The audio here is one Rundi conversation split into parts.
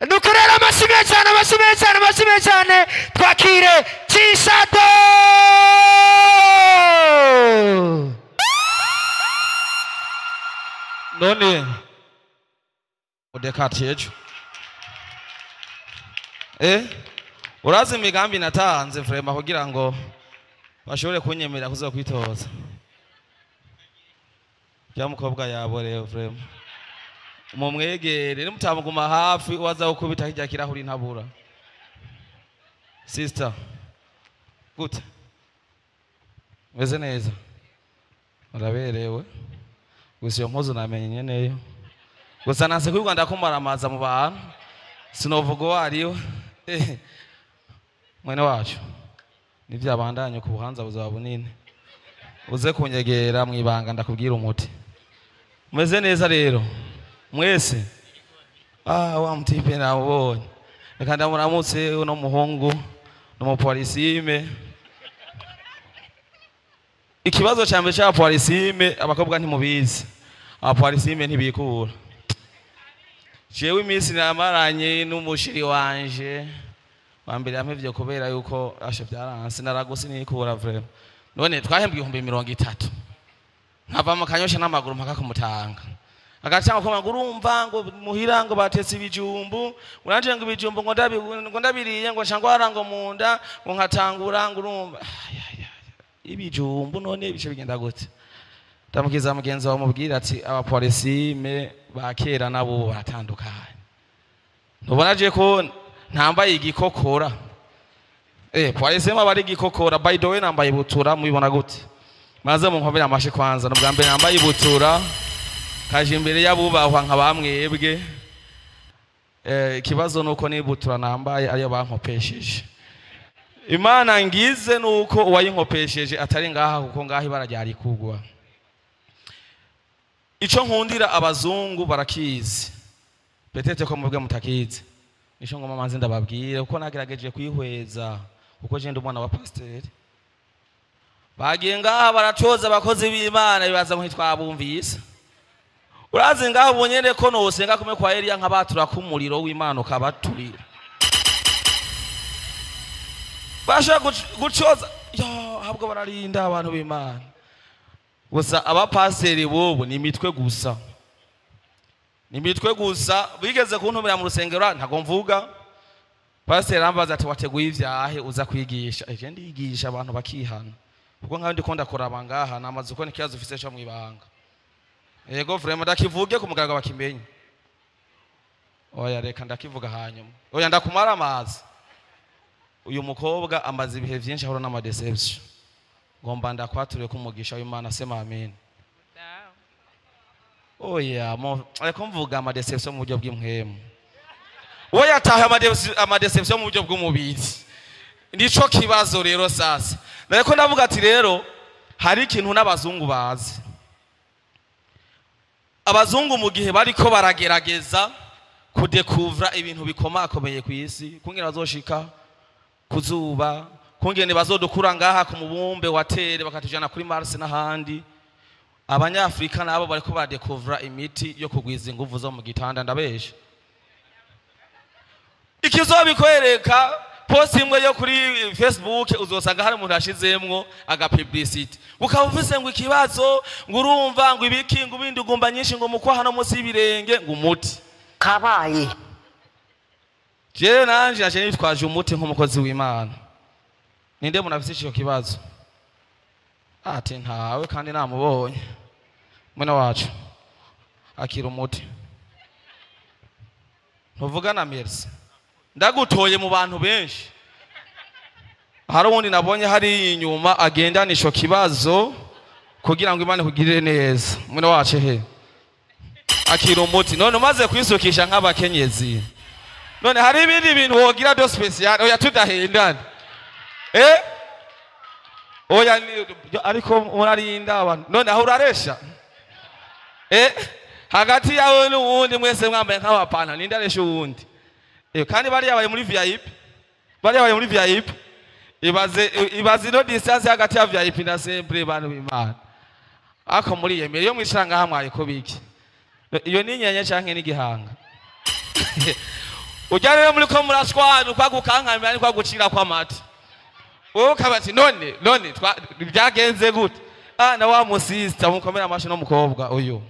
Nukurera amashimwe cyane, amashimwe cyane, amashimwe cyane. Twakire Chisado. None udekati ejo urazi imigambi natanze vraiment kugira ngo bashobore kunyemera kuza kwitoza. Bya mukobwa yaborewe vraiment. Mumwegere nimutamuguma hafi waza gukubita hirya kirahuri ntabura. Sister, gute? Meze neza. Uraberewe. Gusa iyo mpuzu namenye nyeneyo. Gusa nanse kwirwa ndakumaramaza mu bantu. Sinovuga uwo ariwe. Mwene wacu. Nivyabandanye ku buhanza buzaba bunini. Uze kunyegera mwibanga ndakubwira umuti. Meze neza rero. Mwese. Wa mutipe namubonye. Reka ndamuramutse uno muhungu n'umupolisime. Ikibazo cya mbere cya polisime abakobwa ntimubizi. Abapolisime ntibikura. Jewe iminsi namaranye n'umushiri wanje wambere yampevye kubera yuko ashe byaranse naragose nikura vraiment. None twahembwe 30,000. Nkava mu Kanyosha n'amaguru mpaka kumutanga. Agacanga ko urumva ngo muhira ngo batetse ibijumbu, uranje ngo ibijumbu ngo ndabiriye ngo nshangwara ngo munda ngo nkatangura ngo urumva ibijumbu none bice bigenda gute. Ndamukiza mugenzi wawe mubwira ati abapolisime ba kera nabo baratandukanye. Ntubona je ko ntambaye igikokora. Polisime abari igikokora, by the way nambaye ibutura mubibona gute? Maze munkomere amashi kwanza n'ubwa mbere nambaye ibutura. Kaje imbere y'abubahwa nka bamwebwe. Ikibazo nuko nibutura nambaye ariyo bankopesheje. Imana ngize nuko uwayinkopesheje atari ngaha kuko ngaha ibara ryari kugwa. Ico nkundira abazungu barakizi. Petete ko mubwe mutakizi. Nico ngoma manze ndababwire kuko nagerageje kwihweza kuko je ndi umwana wa pasteur. Bagiye ngaha baratoza abakozi b'Imana bibaza ngo ntitwabumvise. Urazi ngaho ubonyene ko nosenga kumwe kwa Eliya nkabatura ku muriro w'Imana ukabaturira. Basha gucoza yo habwo bararinda abantu b'Imana. Gusa abapaseri bobo ni imitwe gusa. Ni imitwe gusa bigeze kuntumira mu rusengero ntago mvuga. Paseri ambaza ati wateguye ivyahe uza kwigisha. Eje ndigisha abantu bakihana. Kuko nkaho ndiko ndakora bangaha namaze uko nikibazo ufise cyo mwibanga. Yego vraiment ndakivuge ku mugaragaro bakimenye. Oya reka ndakivuga hanyuma. Oya ndakumara amazi. Uyu mukobwa amaze ibihe byinshi ahora n'ama deception. Ngomba ndakwature ko umugisha w'Imana sema amen. Oya ariko mvuga ama deception mu buryo bw'impwemu. Oya ataha ama deception mu buryo bw'umubiri. Nico kibazo rero sasa. Nariko ndavuga ati rero hari ikintu n'abazungu bazi. Abazungu mu gihe bariko baragerageza kudekuvra ibintu bikomakomeye ku isi kungena bazoshika kuzuba kungene bazodukura ngaha ku mubumbe wa tere bakatujana kuri Mars n'ahandi. Abanyafrika nabo bariko badekuvra imiti yo kugwiza inguvu zo mu gitanda ndabesha. Ikizobikwereka post imwe yo kuri Facebook uzosanga hari umuntu ashizemwo aga publicity. Ukaba ufise ngo ikibazo ngo urumva ngo ibiki ngo ibindi ugumba nyinshi ngo mukwa hano munsi y'ibirenge ngo umuti. Kabaye. Jewe nanje naje nitwaje umuti nk'umukozi w'Imana. Ninde munafise ico kibazo? Ati ntawe kandi namubonye. Mwene wacu akira umuti. Ntuvuga na merci. Ndagutoye mu bantu benshi. Hari uwundi nabonye hari inyuma agendana ico kibazo kugira ngo Imana ikugirire neza. Mwene wacu he? Akira umuti. None umaze kwisukisha nk'abakenyezi. None hari ibindi bintu wogira do special oya tudahendana. Oya ariko murarinda abantu. None aho uraresha? Hagati yawe n'uwundi mwese mwambaye nk'abapana ninde aresha uwundi? Kandi bari yabaye muri VIP. Bari yabaye muri VIP. Ibaze no distance hagati ya VIP na sempre bantu b'Imana. Ako muri yemere yo mwishanga hamwe ariko biki. Iyo ni nyenye canke n'igihanga. Ujya rero muri ko murashwana kwagukankamira ni kwagucira kwa mata. Wowe ukaba none none byagenze gute? Ah, na wa musista mukomera amashi no mukobwa uyu.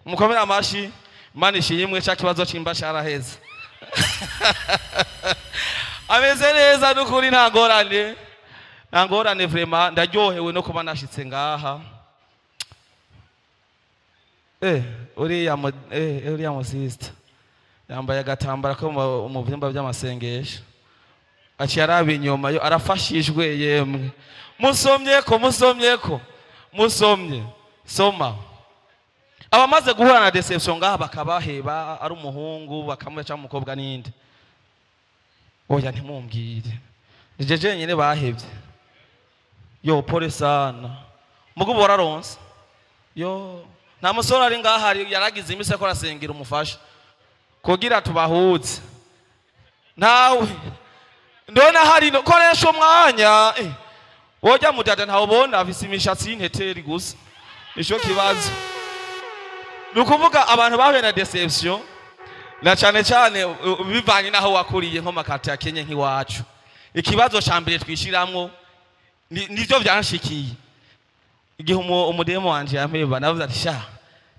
Mukomera amashi Imana ishimwe cya kibazo cimba caraheze. Ameze neza nukuri nta ngorane. Nta ngorane vraiment ndaryohewe no kuba nashitse ngaha. Uriya musista yambaye agatambara ko mu vyumba by'amasengesho. Aciye araba inyuma yo arafashijwe yemwe. Musomye ko musomye ko musomye soma. Abamaze guhura na deception ngaha bakabaheba ari umuhungu bakamwe cyangwa umukobwa ninde. Oya ntimumbwire. Nije jenyine bahevye. Yo pole sana. Mugubo wararonse. Yo nta musore ari ngaha yaragize imise ko arasengera umufasha kugira tubahuze. Nawe ndona hari no koresha umwanya wojya mudada ntawubona afise imishatsi y'inteteri gusa. Nico kibazo. Nukuvuga abantu bahuye na deception na cyane cyane bivanye naho wakuriye nko makati ya Kenya nkiwacu. Ikibazo ca mbere twishiramwo nivyo byanshikiye. Igihe umudemo wanje yampeba navuze ati sha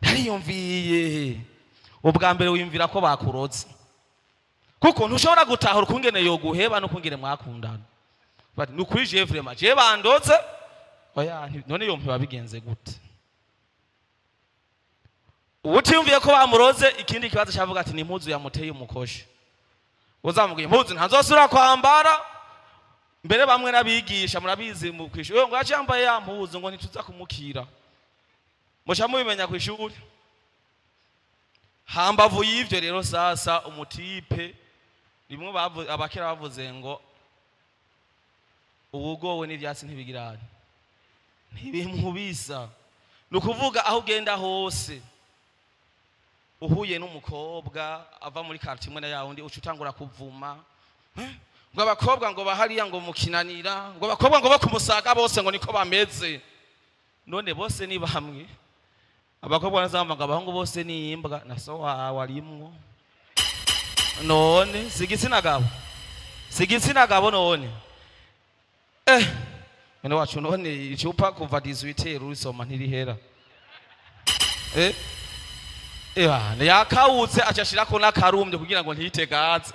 ntariyumviye. Ubwa mbere wiyumvira ko bakurotse. Kuko ntushobora gutahura ukungene yoguheba no kungene mwakundana. Bati nukuri je vraiment je bandotse. Oya none yompeba bigenze gute? Utiyumviye ko bamuroze ikindi kibazo cyavuga ati ni impuzu yamuteye umukoshi. Uzamugiye impuzu ntazosura kwambara. Mbere bamwe nabigisha murabizi mu kwishuri ngo yambaye ya mpuzu ngo ntituza kumukira. Musha mubimenya kwishuri. Hambavu y'ivyo rero sasa umutipe rimwe abakera bavuze ngo uwugowe n'ivyatsi ntibigirane. Ntibimubisa. Nukuvuga aho ugenda hose uhuye n'umukobwa ava muri quartier imwe na yawundi uca utangura kuvuma. Ngo abakobwa ngo bahariya ngo mukinanira, ngo abakobwa ngo bakumusaga bose ngo niko bameze. None bose ni bamwe. Abakobwa nazamba ngo abahungu bose ni imbwa na so wawe arimwo. None sigitsina gabo. Sigitsina gabo none. Mene wacu none icupa kuva 18 urisoma ntirihera. Yakawutse acashirako n'akarumye kugira ngo ntitegatse.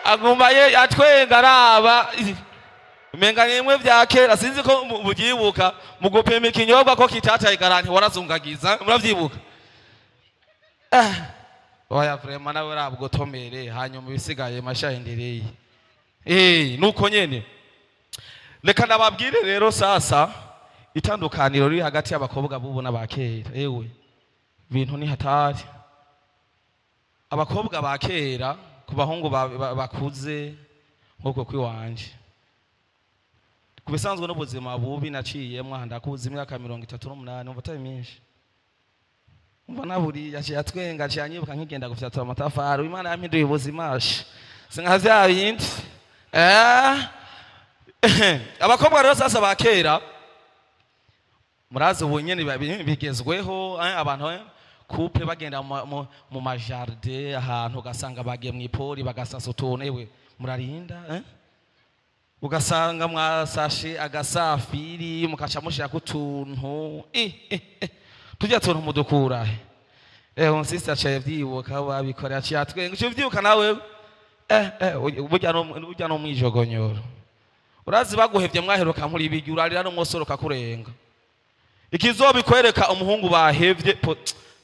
Aguma ye atwenga araba umenga nimwe vya kera sinzi ko mubyibuka mu gupima ikinyobwa ko kitataye garanti warazungagiza muravyibuka. Oya vraiment nawe rabwo tomere hanyuma ibisigaye mashahendereye. Nuko nyene. Reka ndababwire rero sasa itandukaniro riri hagati y'abakobwa bubu n'abakera. Ewe bintu ni hatari. Abakobwa ba kera ku bahungu bakuze nk'uko kwiwanje. Ku bisanzwe n'ubuzima bubi naciyemwo ndakuze imyaka 38 umva atari myinshi. Umva naburi yaciye atwenga aciye anyibuka nkigenda gufyatura amatafari. Imana yampinduye ubuzima sinka vya bindi. Abakobwa rero sasa ba kera murazi ubu nyene bigezweho abantu couple bagenda mu majardin ahantu ugasanga bagiye mu ipori bagasasa utuntu ewe murarinda ugasanga mwasashe agasafiri mukaca mushira kutuntu tujya tuntu mudukura on sister aciye vyibuka babikora aciye atwenga uciye vyibuka nawe burya no mwijogonyoro urazi baguhevye mwaheruka muri bigi urarira no mwosoroka kurenga ikizobikwereka umuhungu bahevye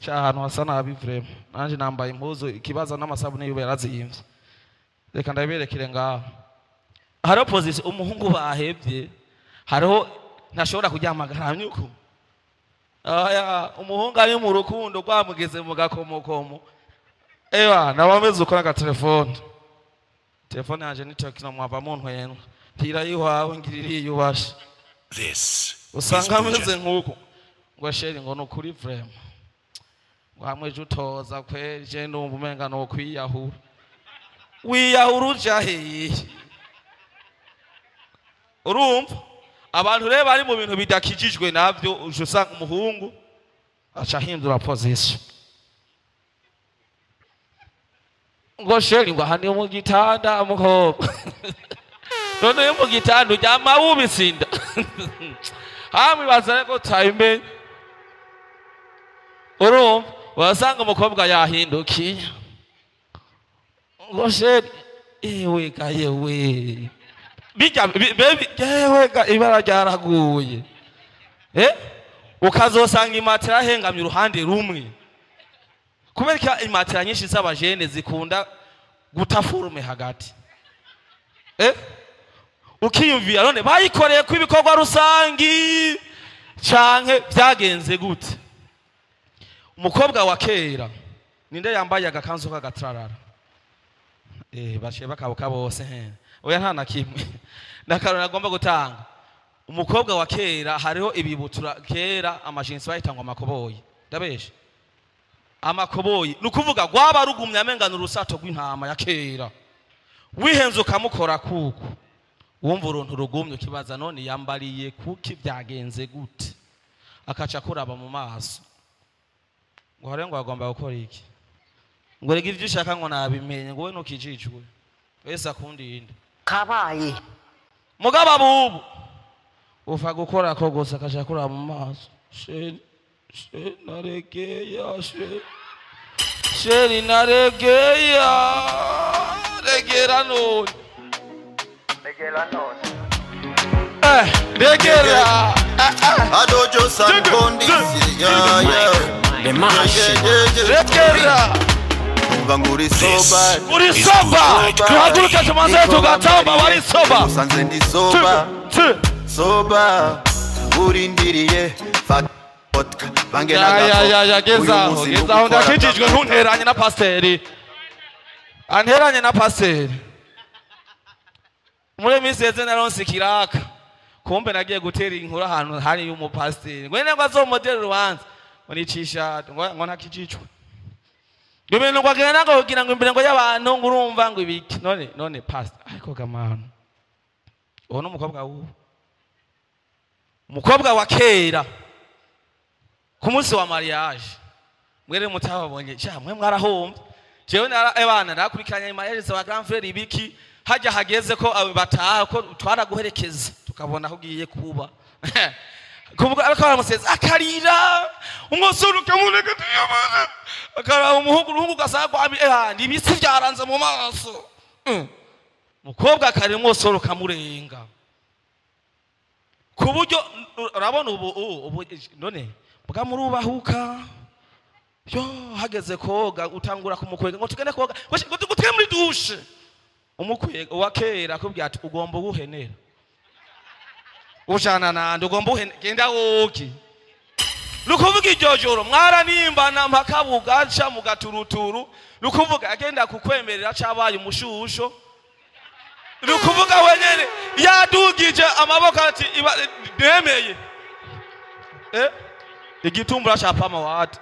ahantu hasa nabi vraiment nanje nambaye impuzu ikibaza n'amasabune yube yarazimvye reka ndaberekere ngaho hariho position umuhungu bahevye hariho ntashobora kuryamagara nyuko aya umuhungu ari mu rukundo rwamugeze mu gakomokomo ewa nabameze ukora ka telefone telefone yanje ni Tecno mwava mu ntwenwa tira yiwawe ngiriri yubasha This usanga ameze nkuko ngo sheri ngo nukuri vraiment ngo hamwe jutoza kweje ndumva umenga no kwiyahura wiyahura uja hehe urumva abantu rero bari mu bintu bidakijijwe navyo usanga umuhungu aca hindura position Ngo chéri, ngo aha ni mu gitanda mukobwa. None iyo mu gitanda uryama wubitse inda, hamwe baza ko tayimenye. Urumva wasanga umukobwa yahindukiye, ngo chéri, ewe ga yewe, bijya baby, yewe ga, ibara ryaraguye. Ukazosanga imatera ahengamye uruhande rumwe, kubera ko imatera nyinshi z'abajene zikunda guta forme hagati. Ukiyumvira none bayikoreye ko ibikorwa rusangi canke byagenze gute? Umukobwa wa kera, ninde yambaye agakanzu k'agatrarara? Baciye bakabuka bose. He, oya, nta na kimwe nakarora nagomba gutanga. Umukobwa wa kera, hariho ibibutura kera, amajinsi bayita ngo amakoboyi. Ndabeshe? Amakoboyi ni ukuvuga rwaba rugumye amengana urusato rw'intama ya kera. Wihenze ukamukora kuko wumva uruntu rugumye, ukibaza none yambariye kuki, byagenze gute? Akaca kuraba mu maso, ngo hariyo ngo agomba gukora iki, ngo rega ibyo ushaka ngo nabimenye, ngo we ntukijijwe wese akundinde. Kabaye. Mugabo abubu ufa gukora ko gusa, akaca kuraba mu maso: "Chéri, chéri, naregeya, chéri, chéri, naregeya." Regera none. Regera none. Regera. Adojo San Kondisi, yeah. The Machine. Yeah. Regera. Umva ngo uri sober. Uri sober. Tuhaguruke tumanze tugatamba bari sober. Usanze ndi sober. Two. Sober. Urindiriye fata vodka bange. Ya ya ya ya, gezaho. Uyu munsi Gezaho. nugukora. Ndakijijwe, ntunteranye na pasiteri, anteranye na pasiteri. Muri minsi yeze naronse ikiraka, kumbe nagiye gutera inkuru ahantu hari umupasiteri, ngo ngo azomodera urubanza, ngo nicisha ngo ntakijijwe, ngo ibintu ngo agenda ngo kugira ngo imbere ngo y'abantu, ngo urumva ngo ibiki. None pastor, ariko gamana, uwo ni umukobwa w'ubu. Umukobwa wa kera, ku munsi wa mariage, mwere mutababonye sha, mwe mwarahombye. Jewe nara ebana nakurikiranye mariage za grand frère, ibiki, hajya hageze ko abo bataha, ko twaraguherekeza tukabona aho ugiye kuba kuvuga, ariko baramuseza akarira, umusore ukamureka tuyabana, akaraba umuhungu, umuhungu ugasanga kwami ibisi byaranze mu maso. Umukobwa akarira, umusore ukamurenga ku buryo urabona ubu none bwa murubahuka yo hageze koga, utangura kumukwega ngo tugende koga, ngo tugende muri douche. Umukwega uwa kera akubwira ati ugomba uguhenera ujana nande, ugomba uhenera, genda woge. Nukuvuga iryo joro mwaranimbana mpaka bugaca mu gaturuturu. Nukuvuga agenda kukwemerera cabaye umushusho. Nukuvuga wenyene yadugije amaboko ati nemeye igitumbura ca pama wati.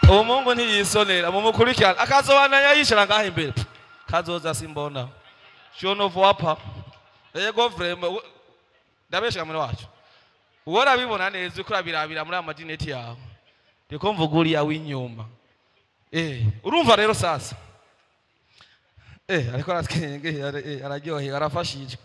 Uwo mungu ntiyisonera, mumukurikirana akazobandanya yicara ngaho imbere. Kazoza simbona, je ne vois pas. Yego, vraiment, ndabesha mwene wacu? Uwo urabibona neza, uko urabirabira muri amajineti yawe, ndiko mvuga uriya w'inyuma. Urumva rero sasa, ariko aratwenge, araryohewe, arafashijwe.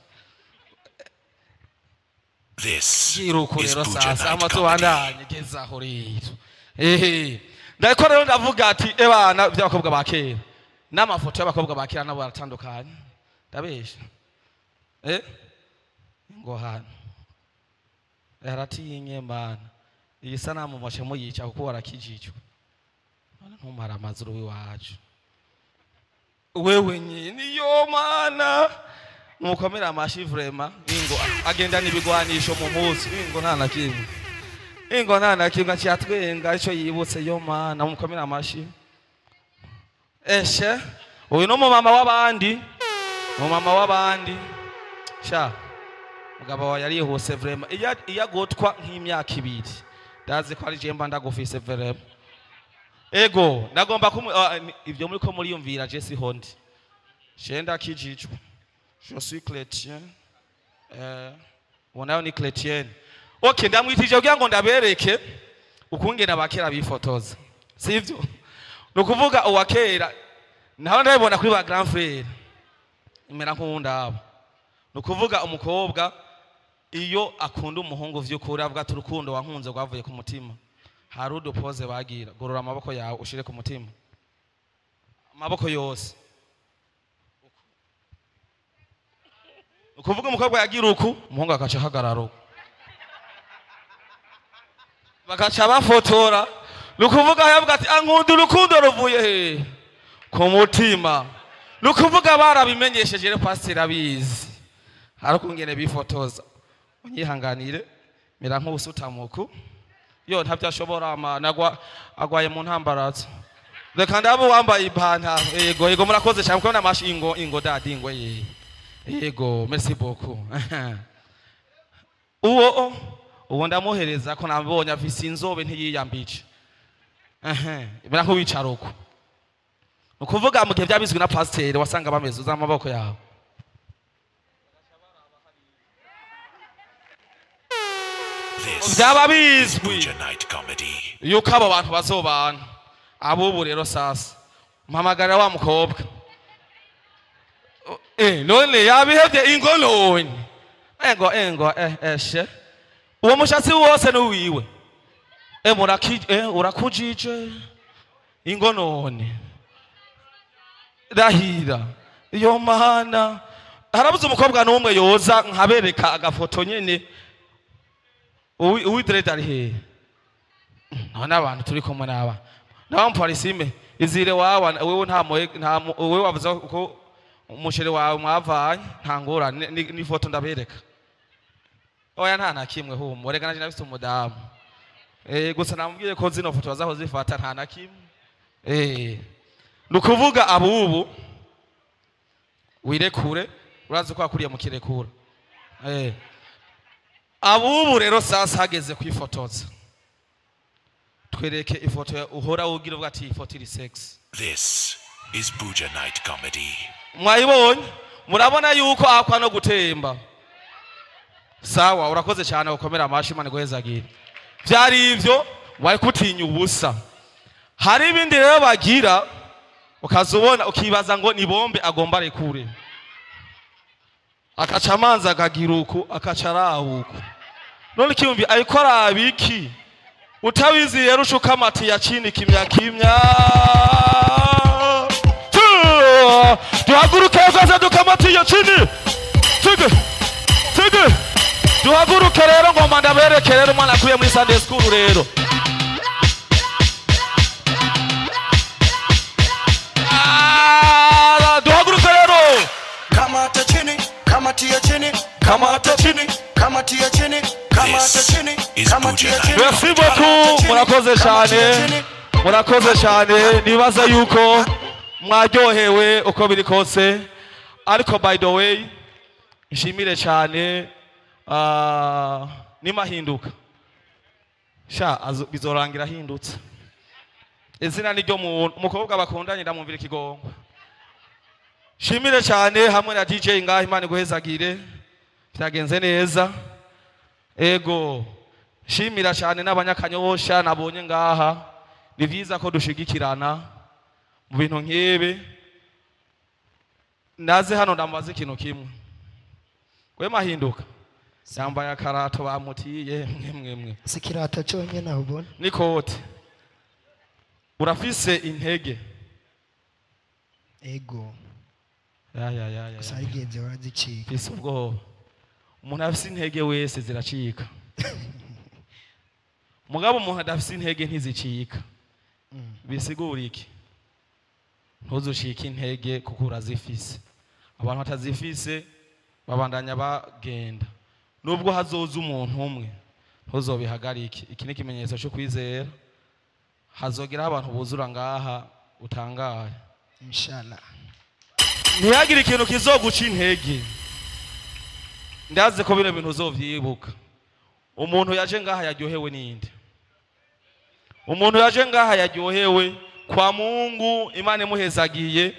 This Yiruko is rero Buja sasa Night ama Comedy. tubandanye. Gezaho rero, ndako rero ndavuga ati ebana by'abakobwa ba kera n'amafoto y'abakobwa ba kera nabo baratandukanye. Ndabesha? Ngo hano yaratinye mana, iyi sanamu mwace muyica kuko warakijijwe. None ntumara amazuru w'iwacu wewe nyine yo mana. Mukomere amashi vraiment. Ingo agenda n'ibigwanisho mu munsi, ingo nta na kimwe, ingo nta na kimwe aciye ico yibutse. Yo mana, mukomere amashi. Eshe, uyu ni umumama w'abandi, umumama w'abandi sha. Mugabo wawe yarihuse vraiment. Iyo agotwa nk'imyaka 2, ndazi ko ari je mba ndagufise vraiment. Ego, nagomba kumu ibyo muri ko muriyumvira, je siho ndi, je ndakijijwe, je suis chrétien. Uwo nayo ni chrétienne. Okay, ndamwitije kugira ngo ndabereke ukungena abakera bifotoza, sivyo? Nukuvuga uwa kera naho ndabibona kuri ba grand frère imera nk'undaba. Nukuvuga umukobwa iyo akunda umuhungu vy'ukuri avuga ati urukundo wankunze rwavuye ku mutima. Hari udupoze bagira, gorora amaboko yawe ushire ku mutima, amaboko yose. Ukuvuga umukobwa yagira uku, umuhungu akaca ahagarara uku, bakaca bafotora. Nukuvuga yavuga ati ankunda urukundo ruvuye he? Ku mutima. Nukuvuga barabimenyesheje rero pasiteri abizi, hari ukungene bifotoza. Unyihanganire mera nk'ubusutamuku yo ntabyo ashobora ama agwaye mu ntambarazo. Reka ndabo wambaye ipantaro. Yego yego, murakoze cyane kubona amashi ingo ingo dadi ingo ye. Yego, merci beaucoup. Uwo uwo ndamuhereza ko nabonye afise inzobe ntiyiyambije. Mera nk'uwicara uko. Ukuvuga mu gihe byabizwi na pasiteri wasanga bameze uza amaboko yawe. Byaba bizwi yuko abo bantu bazobana. Abubu rero sasa mpamagara wa mukobwa none yabihevye ingo none engo engo eshe uwo mushatsi wose nuwiwe urakujije ingo none rahira iyo mana. Harabuze umukobwa n'umwe yoza nkabereka agafoto nyene. Uwidrede ari hehe? None abantu turi kumwe naba nabamuparisime izire wawa wewe nta wewe wavuze ko umushere wawe mwavanye nta ngorane ni foto ndabereka. Oya nta na kimwe humo reka nanje nabise umudamu gusa namubwiye ko zino foto bazaho zifata nta na kimwe. Nukuvuga abubu wirekure urazi ko akuriye mu kirekura. Abubu rero sasa hageze kwifotoza. Twereke ifoto uhora ugira uvuga ati ifoto iri sex. This is Buja Night Comedy. Mwayibonye murabona yuko akwa no gutemba. Sawa, urakoze cyane ukomera amashi Imana iguhezagire. Byari ivyo wari kutinya ubusa. Hari ibindi rero bagira ukazubona ukibaza ngo ni bombe agomba rekure. Akaca amanza akagira uku akaca arahuka. None kiyumvi ariko arabiki utabizi rero ushuka amati ya chini kimya kimya. Duhaguruke twese dukamati ya chini. Tuge tuge duhaguruke rero ngoma ndabereke rero umwana akuye muri Sunday school rero. Duhaguruke rero. Kamata chini, kamati ya chini, kamata chini, kamati ya chini, kamata chini, kamati ya chini. Merci beaucoup, murakoze cyane. Murakoze cyane, nibaza yuko mwaryohewe uko biri kose. Ariko by the way, nshimire cyane nimahinduka. Sha bizorangira hindutse. Izina ni ryo muntu umukobwa bakundanye ndamumvira ikigongo. Shimire cyane hamwe na DJ ngaho Imana iguhezagire. Byagenze neza. Ego shimira cyane n'abanyakanyosha nabonye ngaha. Ni byiza ko dushigikirana mu bintu nk'ibi. Naze hano ndamubaza ikintu kimwe. We mahinduka yambaye akarato bamutiye mwe mwe. Sikirata cyonyine naho ubona. Nikote. Urafise intege. Ego. Ya. Gusa igenze warazicika. Fise ubwoba. Umuntu afise intege wese ziracika. Mugabo umuntu adafise intege ntizicika. Bisigura iki? Ntuzushike intege kuko urazifise. Abantu batazifise babandanya bagenda. Nubwo hazoza umuntu umwe ntuzobihagarike. Iki ni ikimenyetso cyo kwizera. Hazogera abantu buzura ngaha utangaye. Inshallah. Ntihagire ikintu kizoguca intege. Ndazi ko bino bintu uzovyibuka. Umuntu yaje ngaha yaryohewe ninde? Umuntu yaje ngaha yaryohewe kwa Mungu, Imana imuhezagiye.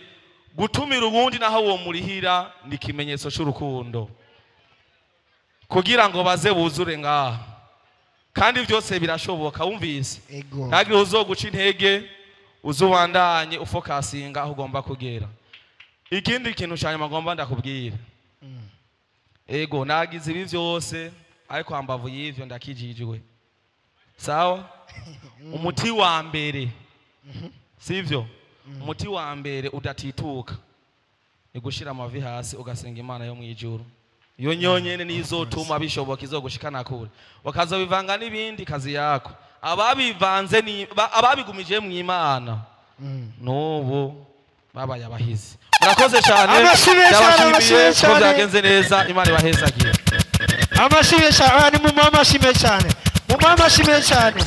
Gutumira ubundi naho uwo murihira ni ikimenyetso cy'urukundo. Kugira ngo baze buzure ngaha. Kandi byose birashoboka, wumvise? Ntihagire uzoguca intege. Uzubandanye ufokasinga aho ugomba kugera. Ikindi kintu cyane ngomba ndakubwira, ego nagize ibi byose, ariko hambavu y'ivyo ndakijijwe. Sawa, umuti wa mbere, sivyo? Umuti wa mbere udatituka ni gushira amavi hasi ugasenga Imana yo mu ijuru. Iyo nyonyene niyo izotuma bishoboka, izogushikana kure. Bakazobivanga n'ibindi, kazi yako. Ababivanze ni ababigumije mu Imana n'ubu babaye abahizi. Murakoze cyane. Amashyi menshi cyane, amashyi Ndabashimiye menshi ko cyane. byagenze neza. Imana ibahezagire. Amashyi menshi cyane. Ni mu amashyi menshi cyane, mu amashyi menshi cyane.